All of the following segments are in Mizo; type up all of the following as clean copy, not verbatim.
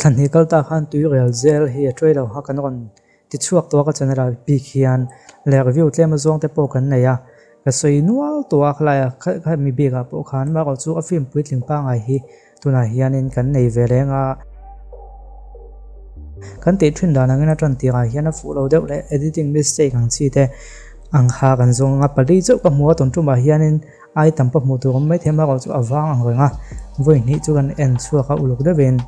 Thlanhnih kal ta khan tuirial zel hi a trailer kha kan rawn ti chhuak tawh a ka channel ah bik hian leh review tlem a zawng te pawh kan nei a ka sawi nual tawh a khalai ah khami bik ah pawh khan amaherawh chu a film puitling pangngai hi Tunah hianin kan nei ve reng a, kan tih thin dan angin a tan tirah hian a fuh lo deuh leh editing mistake ang chi te ang kha kan zawng ang a, pali chauh ka hmu a tun tumah hianin ai tam pawh hmuh tur awm maithei amaherawh chu a vang ang reng a, vawi hnih chu kan en chhuak a uluk deuhin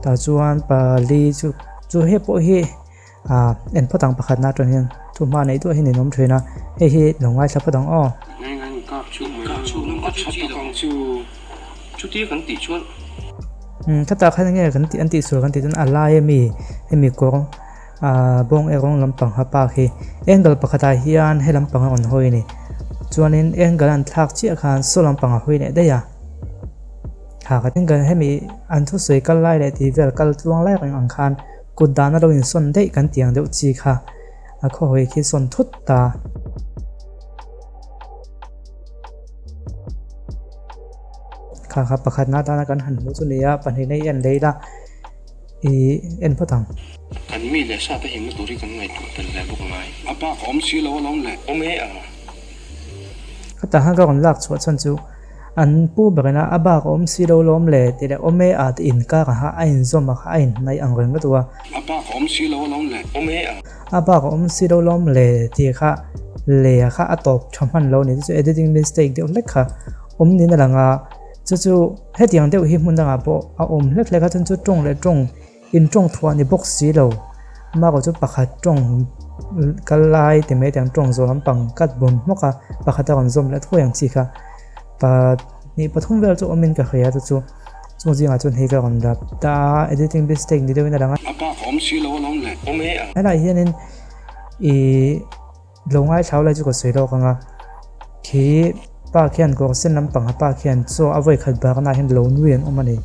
tah chuan pali chu chu hei pawh hi ah en phawt ang pakhatna atang hian thu hma neih duah hi a ninawm thin a, hei hi lo ngaithla phawt ang aw. Chutia kan tih chuan. Umm khatah khan enge kan tih an tih sual kan tih chuan a lai ami hemi kawr ah bawng e rawng lampang ha pa khi angle pakhatah hian he lampang a rawn hawi a ni chuanin angle an thlak chiah khan saw lampang a hawi leh daih a ha ka angle hemi an thusawi kal lai leh tih vel kal tluang lai reng ang khan kut dana lo insawn daih kan tih ang deuh chi kha a khawhawi khi sawn thut ta. Kha kha pakhatna atana kan han hmuh chu ni a, pahnihna i en lei la, i en phawt ang. Kan mi leh sa te himna tur hi kan ngaihtuah tel ve bawk angai. A bak a awm si lo alawm le. Awm e a. Khatah khan ka rawn lak chhuah chhan chu an pu berina a bak a awm si lo alawm le tih leh awm e a tih inkar ah kha a inzawm a kha a inhnaih ang reng lutuk a. A bak a awm si lo alawm le. Awm e a. A bak a awm si lo lawm le tih kha le kha a tawp tha hman lo a ni. Chu chu editing mistake deuh hlek kha awm niin a lang a, chu chu hetiang deuh hi hmun dangah pawh a awm hlek hlek a, chuan chu tawng leh tawng in tawng thuah ni bawk si lo. Amaherawh chu pakhat tawng kal lai ti mai tiang tawng zawh lampang cut bawm hmawk a, pakhat a rawn zawm leh thuai ang chi kha pahnih pathum vel chu awmin ka hria chu chu. Chung zingah chuan hei ka rawn rap ta a, editing mistake ni deuhin a lang a. A bak a awm si lo alawm le. Awm e a. Helaiah hianin i lo ngaithlau lai chu ka sawi lawk ang a, khi pa khian kawr sen lampang a pa khian chaw a vawi khat bakna ah hian lo nui an awm a ni.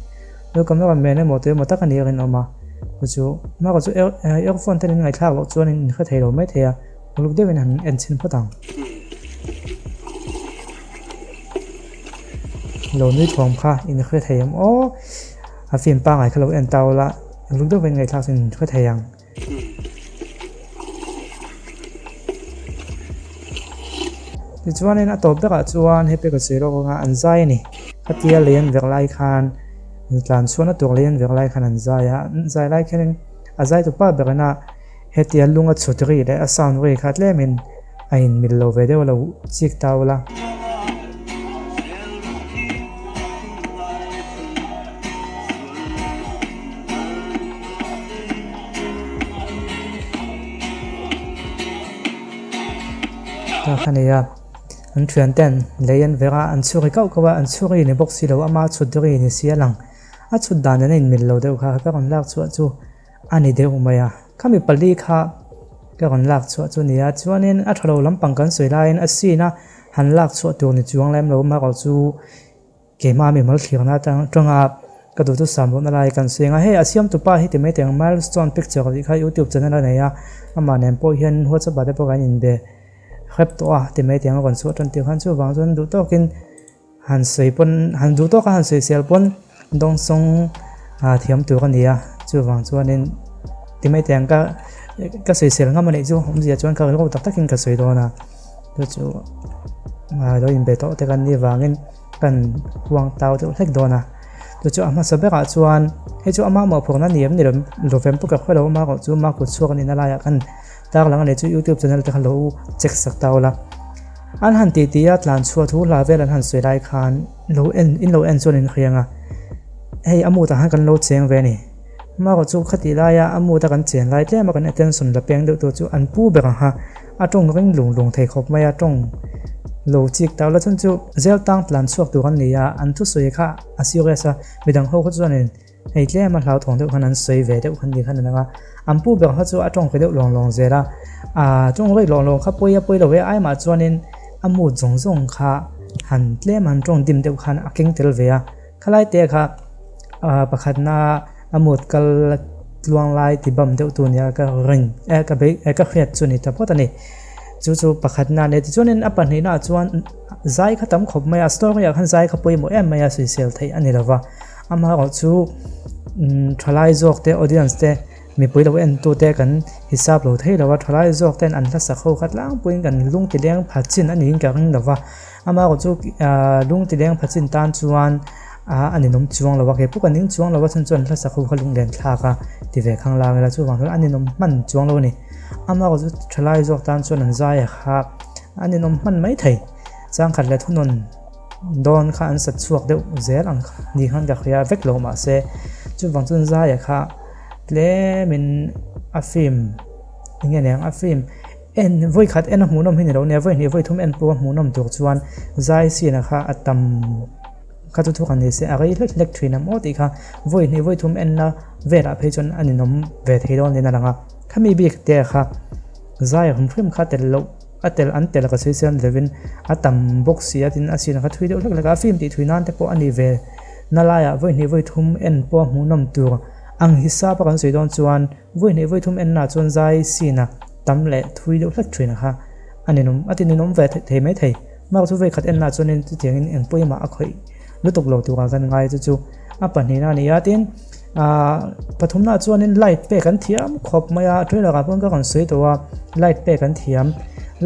Lo camera man emaw tu emaw tak a nih a rinawm a, chu chu mah chu earphone ten in ngaihthlak loh chuan in hre thei lo maithei a, uluk deuhin han en chhin phawt ang. Lo nui thawm kha in hre thei ang aw a film pangngai kha lo en ta ula uluk deuh in ngaihthlak chu in hre thei ang. Tichuanin a tawp berah chuan hei pek a sawi lawk anga an zai a ni khatia lei an verh lai khan tlan chhuahna tur lei an verh lai khan an zai a an zai lai khianin a zai tu pa berina hetia lung a chhut ri leh a sound ri kha tlemin a inmil lo ve deuh a lo chik ta ula. Ta kha nei a an thian ten lei an verh a an chhuri kauh kauh a an chhuri ni bawk si lo ama chhut ri ni si a lang a chhut dan an inmil lo deuh kha ka rawn lak chhuah chu a ni deuh mai a khami pali kha ka rawn lak chhuah chu a ni a chuanin a tha lo lampang kan sawi laiin a scene a han lak chhuah tur ni chuang lem lo amaherawh chu. Keimah mi mal thlirna atang tanga ka duh chu sam lohna lai kan seng a, hei a siam tupa hi ti mai teh ang milestone picture tih kha youtube channel a nei a, amah nen pawh hian whatsapp ah te pawh kan inbe hrep tawh a ti mai teh ang a rawn chhuah tan tir khan chuvang chuan duh tawkin han sawi pawn han duh tawka han sawi sel pawn dawngsawng ah thiam tur a ni a chuvang chuanin ti mai teh ang ka ka sawi sel ngam a nih chu awmzia chuan ka rilru tak takin ka sawi dawn a chu chu lo inbe tawh te kan nih vangin. Kan huang tau deuh hlek dawn a, chu chu a hmasa berah chuan hei chu ama mawhphurhna ni em ni lo lovem pawh ka hre lo ama erawh chu ama kut chhuak a nihna laiah khan tarlang a ni chu youtube channel te kha lo check sak ta ula. An han tih tih a tlan chhuah thu hla vel an han sawi lai khan lo en in lo en chuan in hriang a, hei a mood ah khan kan lo cheng ve a ni. Ama erawh chu khatih laia a mood a kan chen lai tlem a kan attention la peng deuh tur chu an pu ber ang ha. A tawng ring lung lung thei khawp mai a, tawng lo chik tak la chuan chu zel tang tlan chhuak tur an ni a, an thusawi kha a serious a, midang ho kha chuanin hei tlem a hlauthawng deuh khan an sawi ve deuh khan ni khan a lang a, an pu ber kha chu a tawng ve deuh lawng lawng zel a, aaa tawng rei lawng lawng kha pawi a pawi lo e ai mah chuanin a mood zawng zawng kha han tlem han tawng dim deuh khan a keng tel ve a, khalai te kha aaa pakhatna a mood kal tluang lai ti bam deuh tu nia ka rin eh ka bei eh ka hriat chu ni ta phawt a ni chu chu pakhatna a ni tichuanin a pahnihna ah chuan zai kha tam khawp mai a story ah khan zai kha pawimawh em mai a sawisel theih a ni lova amaherawh chu. Thalai zawk te audience te mipui lo en tu te kan hisap lo thei lo a, thalai zawk ten an hlasak ho kha tlangpuiin kan lung ti leng pha chin a niin ka ring lo va, amaherawh chu lung ti leng pha chin tan chuan a ninawm chuang lo a, kei pawh ka ning chuang lo a chhan chu an hlasak ho kha lunglen thlak a ti ve khang lang ila chuvang chuan a ninawm hman chuang lo a ni, amaherawh chu thalai zawk tan chuan an zai a kha a ninawm hman mai thei, changkhat leh thunawn. Dawn kha an sat chhuak deuh zel ang ni khan ka hria vek lo mahse chuvang chuan zaia kha tlemin a film eng nge niang a film en vawi khat en a hmuhnawm hi ni lo nia vawi hnih vawi thum en pawh a hmuhnawm tur chuan zai scene ah kha a tam kha chu thu kha ni se a rei hlek hlek thin ang aw tih kha vawi hnih vawi thum enna velah phei chuan a ninawm ve thei dawn niin a lang a khami bik te kha zai hrim hrim kha tel loh. A tel an tel ka sawi chian lovin a tam bawk si a tin a sin kha thui deuh hlek hlek a, film tih thui nan te pawh a nih ve na laiah vawi hnih vawi thum en pawh a hmuhnawm tur ang hisap a kan sawi dawn chuan vawi hnih vawi thum en naah chuan zai sin a tam leh thui deuh hlek thin kha a ninawm a ti ninawm ve thei mai thei. Mark chu vawi khat en naah chuanin chutiangin eng pawimah a khawih lutuk lo turah kan ngai chu chu a pahnihna a ni a tin ahh pathumnaah chuanin light pek an thiam khawp mai a trailer ah pawh ka rawn sawi tawh a light pek an thiam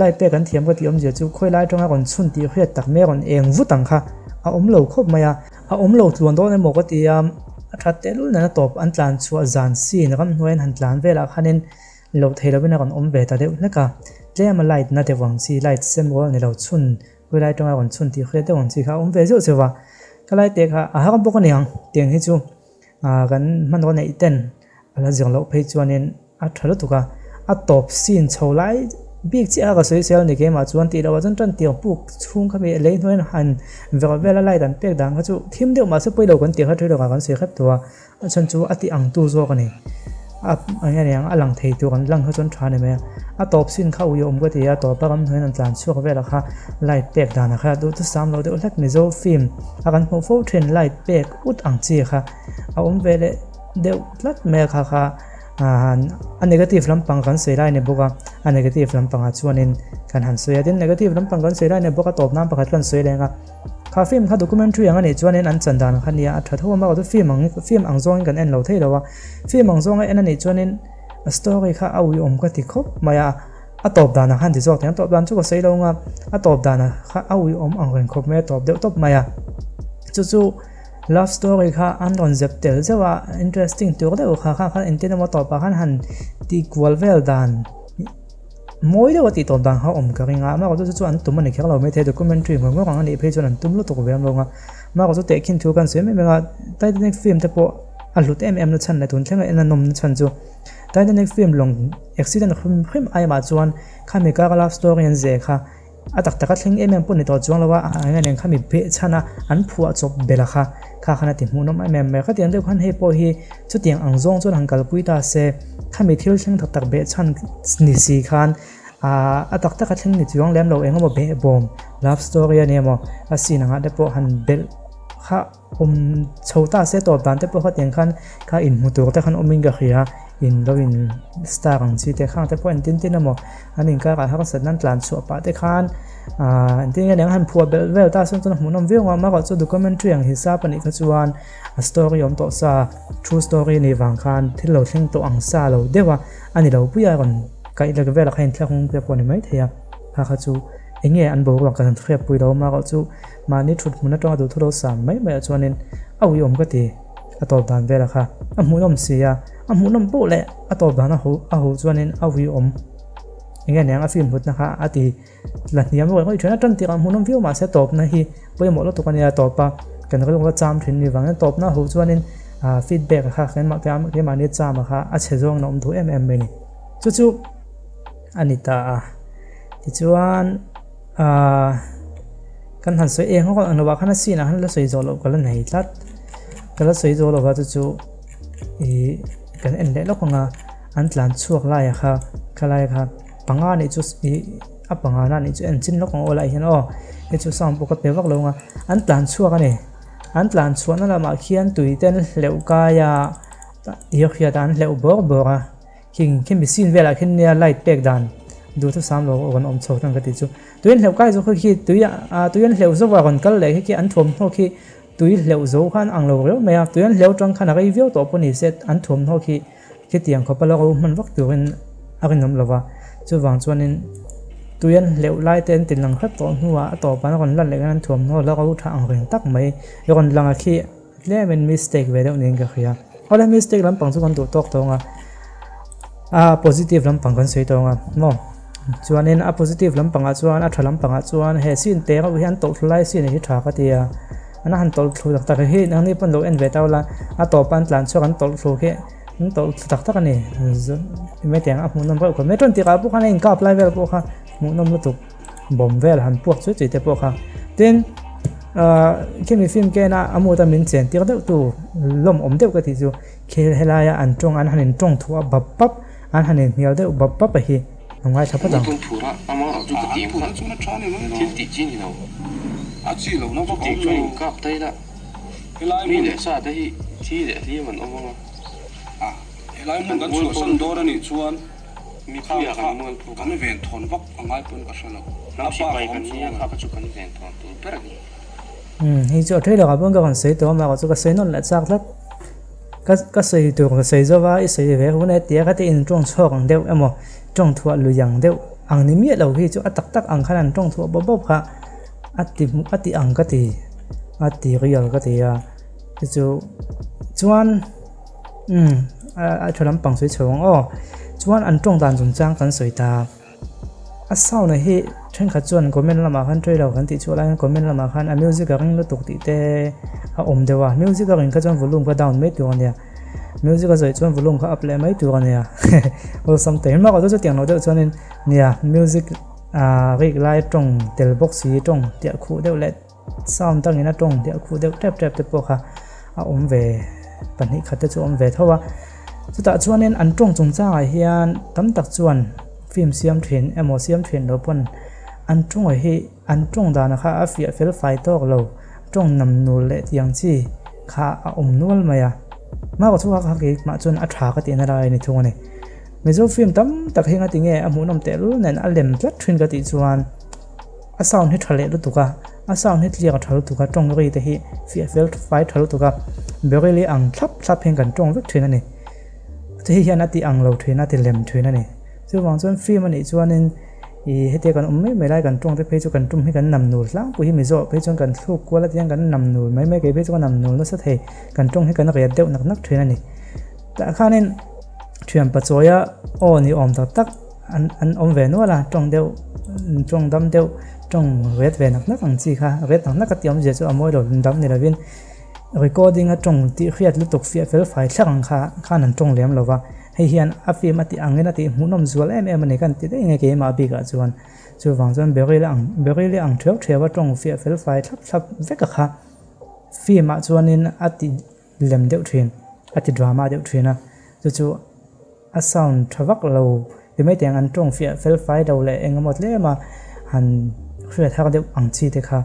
light pek an thiam ka tih awmzia chu khawi lai atanga rawn chhun tih hriat tak mai a rawn eng vut ang kha a awm lo khawp mai a a awm lo tluan dawn emaw ka ti a a that tehlul nena tawp an tlan chhuah zan sin ramhnuai an han tlan velah khanin loh theih lovin a rawn awm ve ta deuh hlek a tlem a light na deuh ang chi light sen rual a ni lo chhun Khawi lai tanga rawn chhun tih hriat deuh ang chi kha a awm ve zeuh zeuh a, ka lai teh kha a har bawk a ni ang tiang hi chu ah kan hmanraw neih ten a la zir loh phei chuanin a tha lutuk a, a tawp scene chho lai bik chiah a ka sawi sel a ni keimah chuan tih loh ah chuan tan tiang puk chhung kha mi lei hnuaiin han verh vel a light an pek dan kha chu thim deuh mahse pawilo kan tih kha thui lawkah kan sawi hrep tawh a. A chhan chu a ti ang tu zawk a ni. A eng nge niang a lang thei tur an lang kha chuan tha a ni mai a. A tawp sin kha ui awm ka ti a, tawpa ram hnuaiin an tlan chhuak velah kha light pek danah kha duh chu sam lo deuh hlek Mizo film a kan hmuh fo thin light pek ut ang chi kha a awm ve leh deuh tlat mai a kha kha a negative lampang kan sawi lai a ni bawk a, a negative lampangah chuanin kan han sawi a tin negative lampang kan sawi lai a ni bawk a tawp nan pakhat kan sawi leng a. Kha film kha documentary ang a nih chuanin an chan dan kha nia a tha tho a, mahse film ang film ang zawngin kan en lo thei lo a, film ang zawnga en a nih chuanin a story kha a uiawm ka ti khawp mai a, a tawp danah khan ti zawk thei ang, tawp dan chu ka sawi lo ang a, a tawp danah kha a uiawm ang reng khawp mai a tawp deuh tawp mai a, chu chu love story kha an rawn zep tel zeuh a, interesting tur deuh kha kha khan engtin emaw tawpah khan han tih kual vel dan. Mawi deuh a tih tawp dan kha awm ka ring a, amaherawhchu chu chu an tum a ni kher lo maithei documentary ngawr ngawr ang a nih phei chuan an tum lutuk ve ang lo ang a, amaherawhchu tehkhin thu kan sawi em em a, Titanic film te pawh a hlut em em na chhan leh tun thlenga en a nawm na chhan chu Titanic film lawng accident hrim hrim aimah chuan khami kara love story an zeh kha A tak tak a thleng em em pawh ni tawh chuang lo a, a eng eng kha mi beh chhan a, an phuah chawp belh a kha, kha khan a ti hmuhnawm em em mai. Khatiang deuh khan hei pawh hi chutiang ang zawng chuan han kalpui ta se, khami thil thleng tak tak beh chhan ni si khan aaa a tak tak a thleng ni chuang lem lo eng emaw behbawm love story a ni emaw a scene angah te pawh han belh kha awm chho ta se tawp dan te pawh khatiang khan kha inhmu tur te khan awmin ka hria in lo in star ang chi te khang te pawh engtin tin emaw an inkarah harsat nan tlan chhuah pah te khan ahh engtin nge niang han phuah belh vel ta sawn chuan a hmuhnawm viau ang amaherawhchu documentary ang hisap anih kha chuan a story awm tawh sa true story anih vang khan thil lo thleng tawh ang sa lo deuh a a ni lo pui a rawn kaih lek velah kha inthlak hung te pawh a ni maithei a kha kha chu eng nge an boruak kan hriat pui lo amaherawhchu Mahni thut hmun atanga duhthu lo sam mai mai ah chuanin a uiawm ka ti, a tawp dan vel a kha a hmuhnawm si a, a hmuhnawm poh leh a tawp dan a ho a ho chuanin a uiawm enge niang a film hutna kha a ti la hniam rawih rawih thin a, tan tirah hmuhnawm viau mahse tawpna hi pawimawh lutuk a nia tawp a kan rilru a cham thin ni vangin tawpna a ho chuanin ah feedback a kha keimah keimahni cham a kha a chhe zawngin a awm duh em em mai a ni chu chu a ni ta a tichuan. Ahh kan han sawi eng ngawt ang lovah khan a scene ah khan la sawi zawh loh ka la nei tlat ka la sawi zawh lova chu chu ih kan en leh lawk ang a an tlan chhuak lai ah kha khalai kha panga nih chu ih a panga na nih chu en chin lawk ang aw lai hian aw hei chu sound pawh ka pe vak lo ang a an tlan chhuak a ni an tlan chhuah na lamah khian tui te an hleuh kai a tih hriat ah an hleuh bawr bawr a. Khing khi machine velah khin nia light pek dan duhthusam lo rawn awm chho tan ka tih chu. Tui an hleuh kai zawk khi tui ah tui an hleuh zawk a rawn kal leh khi khi an thuamhnaw khi Tui hleuh zo khan ang lo riau mai a, tui an hleuh tang khan a rei viau tawh pawh ni se an thuamhnaw khi khitiang khawpa la ro hman vak turin a rinawm lo va. Chuvang chuanin tui an hleuh lai te an ti lang hrep tawh hnuah a tawpah an rawn lan leh khan an thuamhnaw la ro tha ang reng tak mai rawn lang a khi tlemin mistake ve deuh niin ka hria. Awle mistake lampang chu kan duh tawk tawng a, a positive lampang kan sawi tawng a maw. Chuanin a positive lampangah chuan a tha lampangah chuan he scene te reuh hi an tawlh thlu lai scene hi tha ka ti a, an han tawlh thlu tak tak hi nangni pawn lo en ve tau la, a tawpa an tlan chhuak an tawlh thlu khi an tawlh thlu tak tak a ni hetiang a hmuhnawm reuh khawp mai tawn tirah pawh khan a inkap lai vel pawh kha hmuhnawm lutuk bawm vel han puak chuai chuai te pawh kha tin ahh khemi film ken a a mood a min chen tir deuh tu lawmawm deuh ka tih chu khel helaia an tawng an han intawng thuah bap bap. An han inhnial deuh bap bap a hi a ngaithla phawt ang. Phura ama erawh chu ka ti ang kha thil tih chi ni lo. Chutiang chuan inkap ta ila mi leh sa te hi thi leh hlim an awm ang a. Kan mualpho mipui ah kan mualpho hnam sipai kan nia kha kha chu kan venthawn tur ber a ni. Umm hei chu a trailer ah pawh ka rawn sawi tawh a mahrawh chu ka sawi nawn leh chak tlat. Ka ka sawi tur ka sawi zo va i sawi ve hun e tia kha te in tawng chhuak ang deuh emaw tawng thuah lui ang deuh ang ni miah lo hi chu a tak tak ang khan an tawng thuah bawp bawp kha a ti a ti ang ka ti a ti real ka ti a chu chu chuan umm a tha lampang sawi chho ang aw chuan an tawng dan chungchang kan sawi ta. A sound a hi thenkhat chuan comment lamah khan trailer kan tih chhuah laiin comment lamah khan a music a ring lutuk tih te a awm deuh a music a ring kha chuan volume kha down mai tur a nia music a zawih chuan volume kha up leh mai tur a nia awlsam te hi mak chutiang lo deuh chuanin nia music ah rik lai tawng tel bawk si tawng tiah khuh deuh leh sound dangin a tawng tiah khuh deuh tep tep te pawh kha a awm ve pahnih khat te chu a awm ve tho a chutah chuanin an tawng chungchangah hian tam tak chuan film siam thin emaw siam thin lo pawn an tawng hi an tawng danah kha a fiah fel fai tawk lo tawng nam nul leh tiang chi kha a awm nual mai a hma chhuak a keimah chuan a tha ka tihna lai a ni thung a ni Mizo film tam tak hi ngatinge a hmuhnawm tehlul nen a lem tlat thin ka tih chuan. A sound hi tha leh lutuk a, a sound hi clear tha lutuk a, tawng ri te hi fiah fel fai tha lutuk a, Beryl-i ang thlap thlap hian kan tawng vek thin a ni. Hei hian a ti ang lo thin a, a ti lem thin a ni. Chuvang chuan film a nih chuanin ih hetia kan awm mai mai lai kan tawng te phei chu kan tum hi kan nam nul tlangpui hi Mizo ah phei chuan kan thluk kual a tiang kan nam nul mai mai kei phei chu ka nam nul nasa thei, kan tawng hi kan riat deuh nak nak thin a ni. Tah khanin thian pachawia aw ni awm tak tak. An an awm ve nual a, tawng deuh tawng dam deuh tawng ret ve nak nak ang chi kha ret nak nak a tih awmzia chu a mawi lo dam ni lovin recording a tawng tih hriat lutuk fiah fel fai thlak ang kha khan an tawng lem lova hei hian a film a tih angin a tih hmuhnawm zual em em a ni kan ti daih nge keimah bikah chuan chuvang chuan Beryl ang Beryl ang theuh theuh a tawng fiah fel fai thlap thlap vek a kha film ah chuanin a ti lem deuh thin a ti drama deuh thin a chu chu a sound tha vak lo ti mai teh ang an tawng fiah fel fai lo leh eng emaw tlem a han hriat har deuh ang chi te kha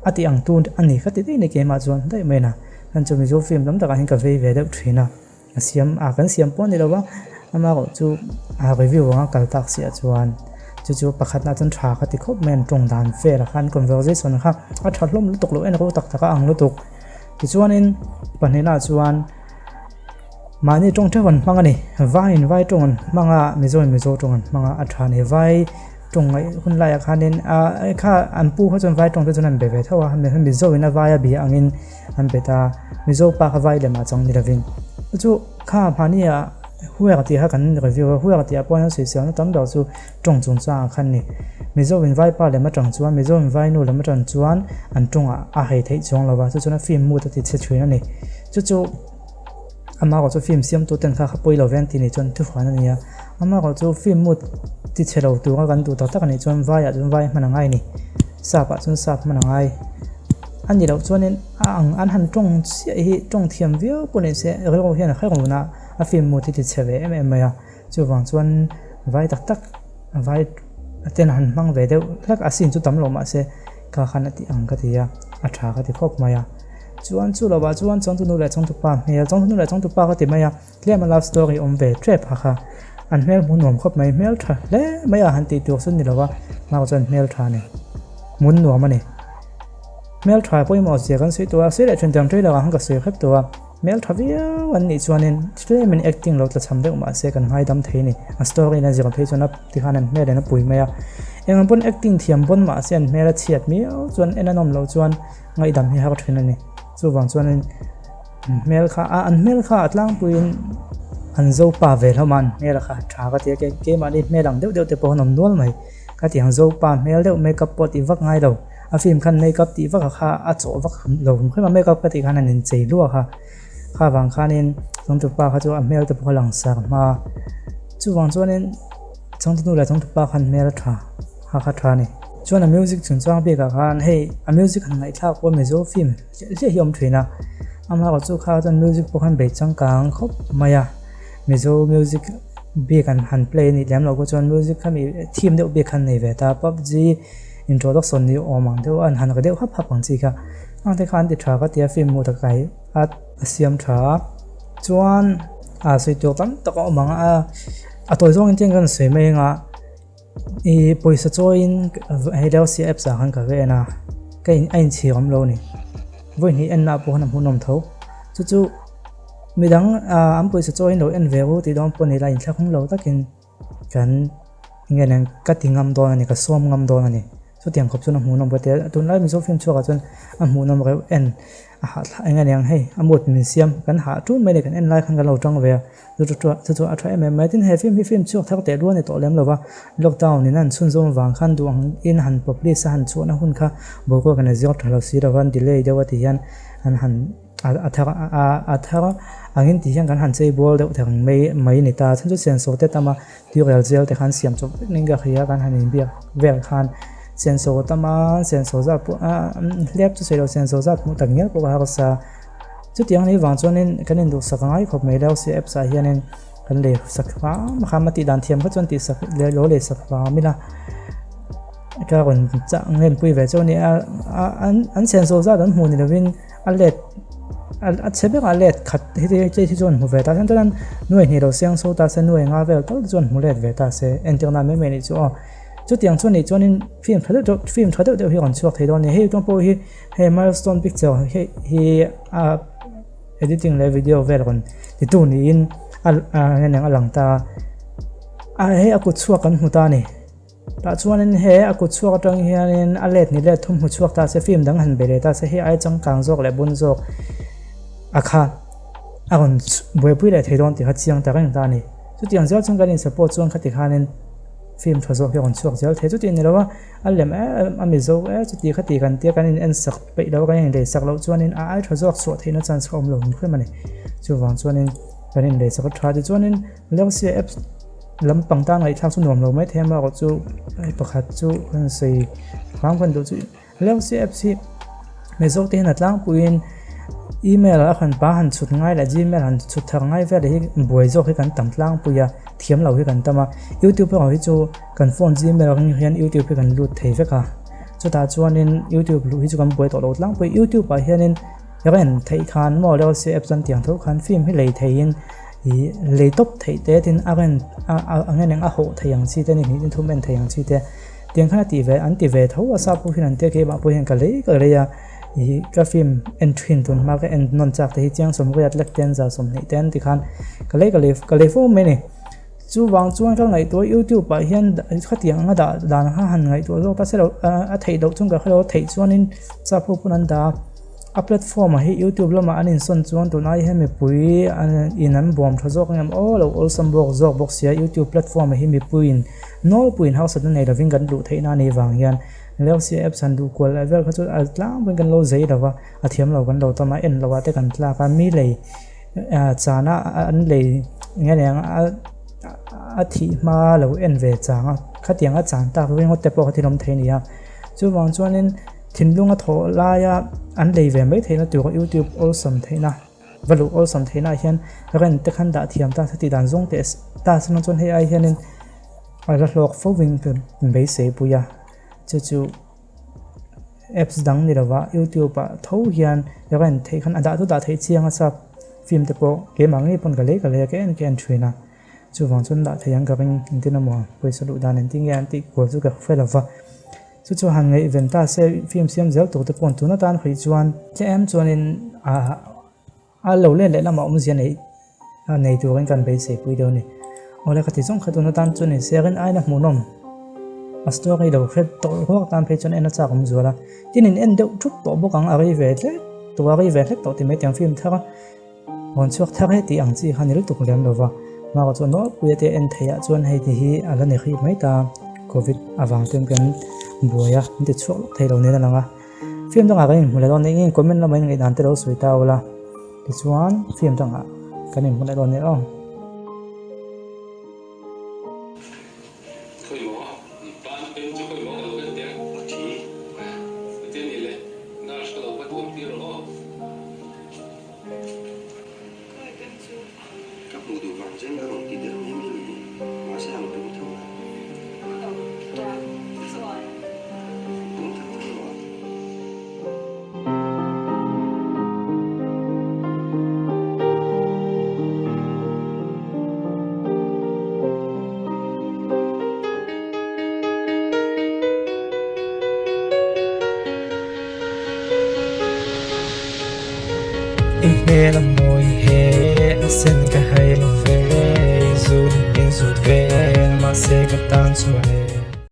a ti ang tu a ni ka ti daih a ni keimah chuan daih mai na chuan chu mizo film tam takah hian ka vei ve deuh thin a a siam a kan siam pawh a ni lo va amaherawh chu a review anga kal tak siah chuan chu chu pakhatna chuan tha ka ti khawp mai an tawng dan velah khan conversation kha a tha hlawm lutuk lo en ro tak tak a ang lutuk. Tichuanin pahnihnaah chuan mahni tawng theuh an hmang a ni. Vaiin vai tawng an hmang a, Mizoin Mizo tawng an hmang a, a tha a ni. Vai tawng ngaih hun laiah khanin ah kha an pu kha chuan vai tawng te chuan an be ve tho a, Mizoin a vai a bia angin an be ta a, Mizo pa kha vai lemah chang ni lovin. Chu chu kha mahnia huer tih kha kan review a, huer tih ah pawh hian sawisel na tam ber chu tawng chungchangah khan ni. Mizo in vaipa lem atang chuan, Mizo in vainu lem atang chuan an tawngah a hei theih chuang lo va, chu chuan a film mood a ti chhe thin a ni. Chu chu amaherawh chu film siamtu ten kha kha pawi lo ve an tih nih chuan thuhran a ni a, amaherawh chu film mood ti chhe lo tura kan duh tak tak a nih chuan vaiah chuan vai hman a ngai a ni, sap ah chuan sap hman a ngai a ni loh chuanin a ang an han tawng chiah hi tawng thiam viau pawh ni se rilru hian a hre run a, a film mood hi ti chhe ve em em mai a. Chuvang chuan vai tak tak vai ten han hmang ve deuh hlek a scene chu tam lo mahse ka khan a tih ang ka ti a, a tha ka ti khawp mai a. Chuan chu lovah chuan chawngtunu leh chawngtupa hmel chawngtunu leh chawngtupa ka ti mai a, tlem a love story awm ve tep ha kha. An hmel hmu nuam khawp mai, hmel tha hle mai a han tih tur chu ni lo a, hma chuan hmel tha a ni, hmun nuam a ni. Hmeltha pawimawh zia kan sawi tawh a, sawi leh then tiang trailer ah khan ka sawi hrep tawh a, hmeltha viau an nih chuanin tlemin acting lo tlachham deuh mah se kan ngaidam thei a ni, a story in a zir phei chuan a tikhan an hmel in a pui mai a, eng ang pawn acting thiam pawn mah se an hmel a chhiat miau chuan en a nawm loh chuan ngaihdam hi har thin a ni, chuvang chuanin an hmel kha a an hmel kha a tlangpuiin an zo pa ve hlawm a an hmel kha tha ka ti a keimahni hmel ang deuh deuh te pawh an awm nual mai. Ka ti ang Zopa hmel deuh makeup pawh tih vak ngai lo, a film khan makeup tih vak a kha a chawh vak lo hrim hrim a, makeup ka tih khan an inchei luak a, kha vang khanin changtupa kha chu a hmel te pawh a langsar hma a, chuvang chuanin changtunu leh changtupa khan hmel a tha kha kha tha a ni. Chuan a music chungchang bikah khan hei a music han ngaihthlak pawh Mizo film hliah hliah hi a awm thin a, amaherawhchu kha chuan music pawh khan bei changkang khawp mai a, Mizo music. Bik an han play a nih lem loh pawh chuan music kha mi theme deuh bik khan nei ve ta pubg introduction ni awm ang deuh an han ri deuh hap hap ang chi kha ang te kha an ti tha ka tia film hmuh tak ai a a siam tha a chuan a sawi tur tam tak a awm ang a a tawi zawng in chian kan sawi mai anga ih pawisa chawiin hei leo sia apps ah khan ka va en a ka in a inchhir awm lo a ni vawi hnih en na pawh khan a hmuhnawm tho chu chu. Midang an pawisa chaw in lo en ve ru tih dawn pawh ni la inthlahrung lo takin kan nge nen ka ti ngam dawn a ni ka sawm ngam dawn a ni chutiang khawp chuan a hmuhnawm ka ti a tunlai Mizo film chhuakah chuan a hmuhnawm reuh en a hahthlak eng nge niang hei a mood min siam kan hah ṭun mai a ni kan en lai khan kan lo ṭang ve a chu chu chu chu a ṭha em em mai tin he film hi film chhuak thar teh rual a ni tawh lem lo va lockdown in a han chhunzawm avang khan duh ang in han publish a han chhuahna hun kha boruak in a zir ṭha lo si lo va an delay deuh a ti hian an han. A thar a thar angin tih hian kan han chei bual deuh thei ang mai mai ni ta chhan chu senso te tam a tuirial zel te khan siam chawp vek ning ka hria kan han inbiak vel khan senso tam a senso zat pawh a hlep chu sawi lo senso zat hmuh tak ngial pawh a harsa chutiang anih vang chuanin kan induhsak a ngai khawp mai lo si apps ah hianin kan lei sak hram hram a tih dan thiam kha chuan tih sak leh lo lei sak hram ila ka rawn chah ngenpui ve chu a ni a an senso zat an hmuh ni lovin. A let a chhe ber a let khat hi te hi chuan hmu ve ta se chuan nuai hnih lo siang so ta se nuai nga vel tal te chuan hmu let ve ta se entir nan mai mai anih chu aw chutiang chuan nih chuanin film tha deuh deuh film tha deuh deuh hi a rawn chhuak thei dawn a ni hei tawng pawh hi hei milestone picture hei hi a editing leh video vel rawn ti tu niin a a lang ta a hei a kut chhuak kan hmu ta a ni. Tah chuanin he a kut chhuak atang hianin a let ni let thum hmu chhuak ta se film dang han be leh ta se hei ai changkang zawk leh bun zawk a kha a rawn buaipui leh thei dawn tih kha chiang ta reng ta a ni. Chutiang zel chuan kan in support chuan khati khanin film tha zawk hi a rawn chhuak zel thei. Chutiang ni lo a a lem em a mizo e chuti khati kan tia kan in en sak peih lo a kan in lei sak loh chuanin a ai tha zawk chhuah theihna chance kha a awm lo ni hrim a ni. Chuvang chuanin kan in lei sak a tha tichuanin Leusia apps. Lampang tan ngaihthlak chu nuam lo mai thei a amaherawh chu hei pakhat chu kan sawi vang kan duh chu Leusi apps hi Mizo te hian a tlangpuiin email a han pa han chhut ngai leh gmail han chhut thar ngai vel hi buai zawk hi kan tam tlangpui a thiam lo hi kan tam a youtube erawh hi chu kan phone gmail atang hian youtube hi kan lut thei vek a chutah chuanin youtube luh hi chu kan buai tawh lo tlangpui youtube ah hianin. Rent theih khan maw Leusi apps an tih ang tho khan film hi lei theiin ih lei tawp theih te tin a rent a a ngen eng a hawh theih ang chi te ni hnih tin thum en theih ang chi te tiang khan a tih ve an ti ve tho a sap pawh hian an tia keimah pawh hian ka lei ka lei a ih ka film en thin tun hma ka en nawn chak te hi chiang sawmriat lek ten za sawmhnih ten tikhan ka lei ka lei ka lei fo mai a ni. Chuvang chuan ka ngaihtuah youtube ah hian khatiang anga dah dan kha han ngaihtuah zawk ta se lo a theih loh chuan ka hre lo a theih chuanin sap ho pawn an dah a a platform ah hi youtube lamah an insawn chuan tun ai hian mipui in an bawm tha zawk ang em aw lo awlsam bawk zawk bawk sia youtube platform ah hi mipui in nawlpui in hausatna nei lovin kan luh theihna a nih vang hian Leusia apps han duh kual leh vel kha chu a tlangpuiin kan lo zei lo va a thiam lo kan lo tam a en loh ah te kan tlak a mi lei. Chana an lei nge ni ang a a thih hma lo en ve chang a khatiang a chan tak ringawt te pawh kha thil awm thei a ni a chuvang chuanin thinlung a thawh laia an lei ve mai theihna tur youtube awlsam theihna va luh awlsam theihna ah hian rent te khan dah thiam ta se tih dan zawng teh ta se chuan hei ai hianin a la hlawk fo in ka beisei pui a chu chu. Apps dang ni lova youtube ah tho hian rent theih khan a dah chu dah theih chiang a sap film te pawh keimah ngei pawn ka lei ka lei a ka en ka en thin a chuvang chuan dah theih ang ka ring engtin emaw pawisa luh dan engtin nge an tih kual chu ka hre lova. Chu chu han ngaihven ta se film siam zel tur te paw'n tun atan hrih chuan tlem chuanin a lo let leh lamah awmzia nei nei turin kan beisei pui deuh a ni. Awle ka ti zawng kha tun atan chuan inserin aina hmuhnawm a story lo hre tawh ruak tan phei chuan en a chak awm zual a. Tin in en deuh thup tawh bawk ang a rei ve hlek tawh a rei ve hlek tawh ti mai tiang film thar a. Rawn chhuak thar he tih ang chi kha ni lutuk lem lova, Mara chuan nawlpuia te en theih ah chuan hei ti hi a la ni hrih mai ta, Covid avang chuan kan buai a, min ti chhuak lawk thei lo nen a lang a. Film dangah kan inhmu leh dawn eng eng comment lamah in ngaihdan te lo sawi ta ula, tichuan film dangah kan inhmu leh dawn nia aw. Ka hmuh duh vang chen ka rawn ti der mai mai ni. Mahse ang tum tho a. Tum tho tho a. I hmel a mawi he a sen ka hai lo ve, i zut in zut ve mahse ka tan chuan e.